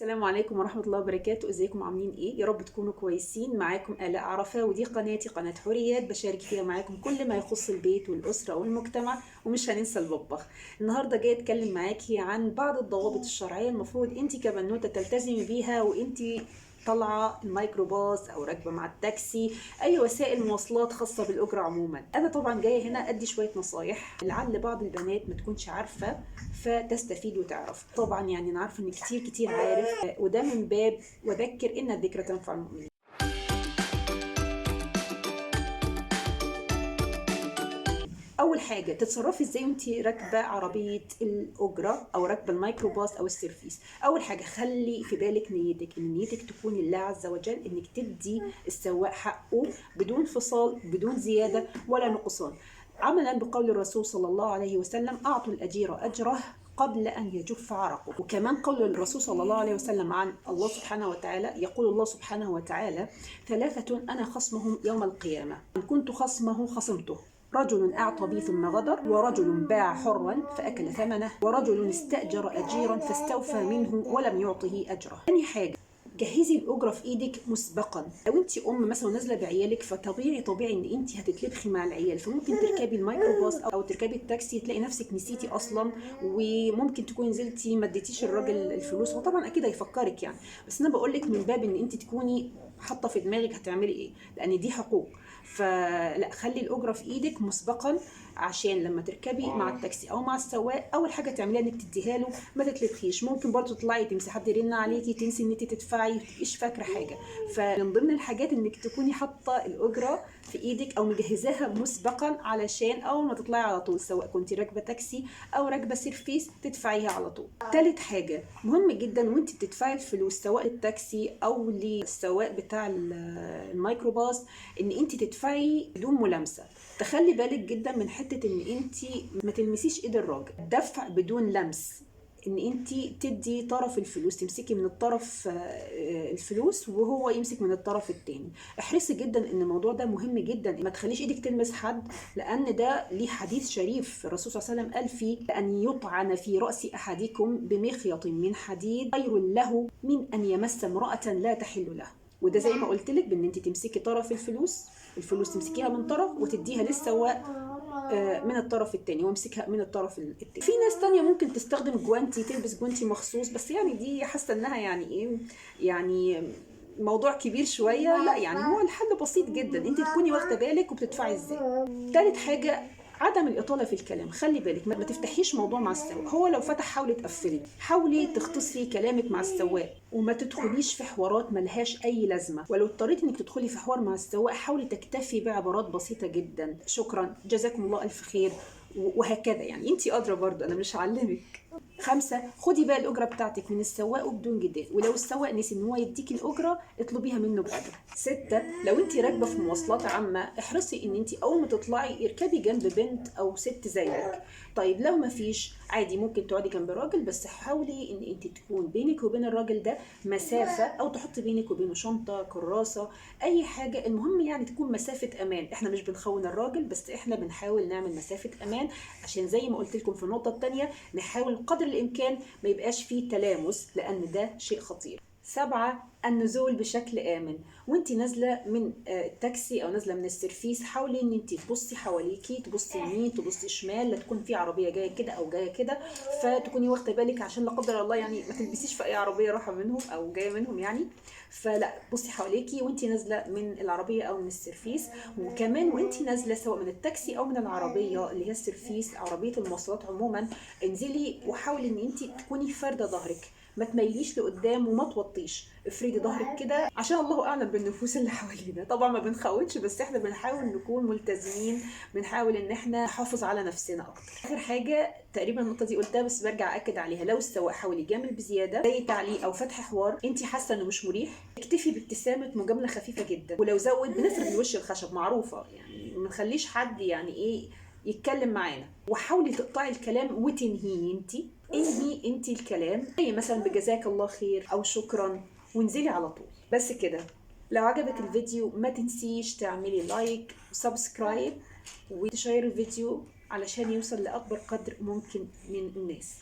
السلام عليكم ورحمة الله وبركاته. ازيكم عاملين ايه؟ يا رب تكونوا كويسين. معاكم آلاء عرفة، ودي قناتي قناة حوريات، بشارك فيها معاكم كل ما يخص البيت والأسرة والمجتمع، ومش هننسى المطبخ. النهاردة جاية اتكلم معاكي عن بعض الضوابط الشرعية المفروض انت كبنوتة تلتزمي بيها وانت طالعه الميكروباص او راكبه مع التاكسي، اي وسائل مواصلات خاصة بالاجرة عموما. انا طبعا جاية هنا ادي شوية نصايح لعل بعض البنات ما تكونش عارفه فتستفيد وتعرف. طبعا يعني انا عارفه ان كتير كتير عارف، وده من باب وذكر ان الذكرى تنفع المؤمنين. اول حاجة تتصرفي ازاي وانت راكبه عربية الاجرة او راكبه الميكروباص او السيرفيس. اول حاجة خلي في بالك نيتك، ان نيتك تكون لله عز وجل، انك تدي السواق حقه بدون فصال بدون زيادة ولا نقصان، عملا بقول الرسول صلى الله عليه وسلم: اعطوا الاجير اجره قبل أن يجف عرقه. وكمان قول الرسول صلى الله عليه وسلم عن الله سبحانه وتعالى، يقول الله سبحانه وتعالى: ثلاثة أنا خصمهم يوم القيامة، إن كنت خصمه خصمته: رجل أعطى بي ثم غدر، ورجل باع حرا فأكل ثمنه، ورجل استأجر أجيرا فاستوفى منه ولم يعطه أجره. ثاني حاجة، جهزي الأجرة في إيدك مسبقا. لو أنت أم مثلا نازلة بعيالك، فطبيعي طبيعي إن أنت هتتلبخي مع العيال، فممكن تركبي الميكروباص أو تركبي التاكسي تلاقي نفسك نسيتي أصلا، وممكن تكوني نزلتي ما اديتيش الراجل الفلوس، هو طبعا أكيد هيفكرك يعني، بس أنا بقول لك من باب إن أنت تكوني حاطة في دماغك هتعملي إيه، لأن دي حقوق. فلا، خلي الأجرة في إيدك مسبقا عشان لما تركبي مع التاكسي او مع السواق اول حاجة تعمليها انك تديها له، ما تتلبخيش. ممكن برضو تطلعي تمسي حد يرن عليكي، تنسي ان انت تدفعي، ما تبقيش فاكره حاجة. فمن ضمن الحاجات انك تكوني حاطه الاجرة في ايدك او مجهزاها مسبقا علشان اول ما تطلعي على طول، سواء كنت راكبه تاكسي او راكبه سيرفيس، تدفعيها على طول. ثالث حاجة مهم جدا وانت بتدفعي الفلوس سواء للتاكسي او للسواق بتاع الميكروباص، ان انت تدفعي بدون ملامسه. تخلي بالك جدا من حتة ان انت ما تلمسيش ايد الراجل، دفع بدون لمس، ان انت تدي طرف الفلوس، تمسكي من الطرف الفلوس وهو يمسك من الطرف التاني. احرصي جدا ان الموضوع ده مهم جدا، ما تخليش ايدك تلمس حد، لان ده ليه حديث شريف الرسول صلى الله عليه وسلم قال فيه: ان يطعن في راس احدكم بمخيط من حديد خير له من ان يمس امراة لا تحل له. وده زي ما قلت لك بان انت تمسكي طرف الفلوس، الفلوس تمسكيها من طرف وتديها للسواق من الطرف الثاني، وامسكها من الطرف الثاني. في ناس تانية ممكن تستخدم جوانتي، تلبس جوانتي مخصوص، بس يعني دي حاسه انها يعني ايه، يعني موضوع كبير شوية. لا يعني هو الحل بسيط جدا، انت تكوني واخده بالك وبتدفعي ازاي. ثالث حاجة، عدم الإطالة في الكلام. خلي بالك ما تفتحيش موضوع مع السواق، هو لو فتح حاولي تقفلي، حاولي تختصري كلامك مع السواق وما تدخليش في حوارات ملهاش أي لازمة. ولو اضطريتي إنك تدخلي في حوار مع السواق، حاولي تكتفي بعبارات بسيطة جدا، شكرا، جزاكم الله ألف خير، وهكذا. يعني انت قادرة برضه، أنا مش هعلمك. 5، خدي بقى الأجرة بتاعتك من السواق وبدون جدال، ولو السواق نسي إن هو يديكي الأجرة اطلبيها منه بأدب. 6، لو انت راكبة في مواصلات عامة، احرصي إن انت أول ما تطلعي اركبي جنب بنت أو ست زيك. طيب لو ما فيش عادي ممكن تقعدي جنب راجل، بس حاولي إن انت تكون بينك وبين الراجل ده مسافة، أو تحطي بينك وبينه شنطة، كراسة، أي حاجة، المهم يعني تكون مسافة أمان. احنا مش بنخون الراجل، بس احنا بنحاول نعمل مسافة أمان عشان زي ما قلت لكم في النقطة الثانية نحاول قدر الإمكان ما يبقاش فيه تلامس، لأن ده شيء خطير. 7، النزول بشكل آمن. وانت نازلة من التاكسي أو نازلة من السيرفيس، حاولي ان انت تبصي حواليكي، تبصي يمين تبصي شمال، لا تكون في عربية جاية كده أو جاية كده، فتكوني واخدة بالك عشان لا قدر الله يعني ما تلبسيش في أي عربية رايحة منهم أو جاية منهم يعني. فلا، بصي حواليكي وانت نازلة من العربية أو من السيرفيس. وكمان وانت نازلة سواء من التاكسي أو من العربية اللي هي السيرفيس، عربية المواصلات عموما، انزلي وحاولي ان انت تكوني فاردة ظهرك، ما تميليش لقدام وما توطيش، افردي ظهرك كده عشان الله اعلم بالنفوس اللي حوالينا. طبعا ما بنخوتش، بس احنا بنحاول نكون ملتزمين، بنحاول ان احنا نحافظ على نفسنا اكتر. اخر حاجة تقريبا النقطة دي قلتها بس برجع اكد عليها، لو السواق حاول يجامل بزيادة زي تعليق او فتح حوار انت حاسه انه مش مريح، اكتفي بابتسامة مجاملة خفيفة جدا، ولو زود بنفرد الوش الخشب، معروفة يعني، ما نخليش حد يعني ايه يتكلم معانا. وحاولي تقطعي الكلام وتنهيه انت، انهي انت الكلام، زي مثلا بجزاك الله خير او شكرا، وانزلي على طول. بس كده. لو عجبك الفيديو ما تنسيش تعملي like و subscribe وتشير الفيديو علشان يوصل لأكبر قدر ممكن من الناس.